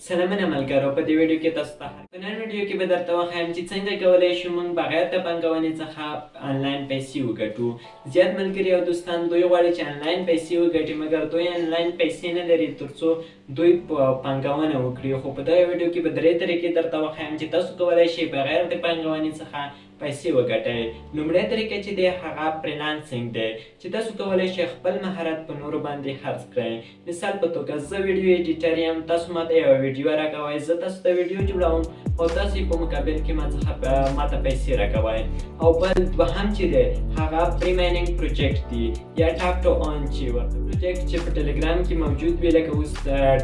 سلامونه ملګرو، په دې ویډیو کې تاسو ته په نن ویډیو کې به درته وښایم چې څنګه کولی شو موږ بغیر د پانګونې څخه آنلاین پیسې وګټو. زیات ملګري او دوستان دوی غواړي چې آنلاین پیسې وګټي، مګر دوی آنلاین پیسې نه لري ترڅو دوی پانګونه وکړي. خو په دغه ویډیو کې به درې طریقې درته وښایم چې تاسو کولی شئ بغیر د پانګونې څخه پیسې وګټئ. لومړی طریقه چې دی هغه freelancing دی، چې تاسو کولی شئ خپل مهارت په نورو باندې خرڅ کړئ. مثال په توګه زه ویډیو editor یم، تاسو ماته یوه ویډیو راکوئ، زه تاسو ته ویډیو جوړوم او تاسو یې په مقابل کې ما څخه ماته پیسې راکوئ. او بل دوهم چې دی هغه pre-mining project دی یا tap to earn چې ورته project چې په ټلګرام کې موجود وي، لکه اوس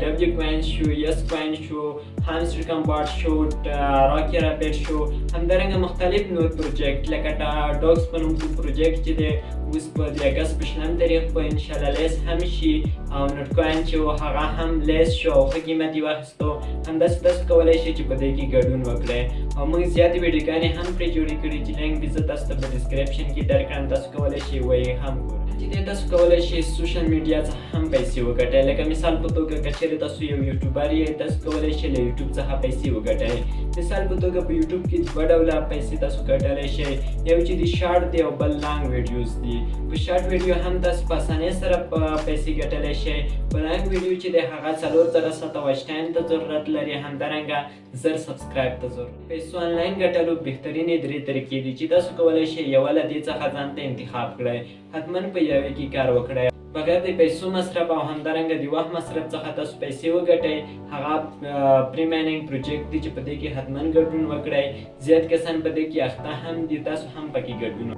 ډبلیو کوین شو، یس کوین شو، همستر کمباټ شو، راکي رابټ شو، همدارنګه مختلف نور project لکه ډاکس په نوم کوم project چې دی اوس په د اګست په 20 تاریخ په انشاءالله list هم شي، او نوټ کوین چې و هغه هم list شو او ښه قیمت یې واخیستو. همداسې تاسو کولی شئ چې په دې کې ګډون وکړئ او موږ زیاتې ویډیوګانې هم پرې جوړې کړي چې لینک به زه تاسو ته په description کې درکړم، تاسو کولی شئ ویې هم ګورئ. چې دی تاسو کولی شئ social media څخه هم پیسې وګټئ، لکه مثال په توګه که چېرې تاسو یو YouTuber یئ، تاسو کولی شئ له یوټیوب څخه پیسې وګټئ. مثال په توګه په یوټیوب کې دوه ډوله پیسې تاسو ګټلی شئ، یو چې دی short دی او بل long videos دي. په short video هم تاسو په اسانۍ سره پیسې ګټلی شئ. په long video چې دی هغه 4000 ساعته watch time ته ضرورت لري، همدارنګه 1000 subscribe ته ضرورت. پیسو آنلاین ګټلو بهترینې درې طریقې دي چې تاسو کولی شئ یوه له دې څخه ځان ته انتخاب کړئ، حتما په یوې کې کار وکړئ. بغیر د پیسو مصرف او همدارنګه د وخت مصرف څخه تاسو پیسې وګټئ. هغه pre-mining project دی چې په دې کې حتما ګډون وکړئ. زیات کسان په دې کې اخته هم دي، تاسو هم پکې ګډون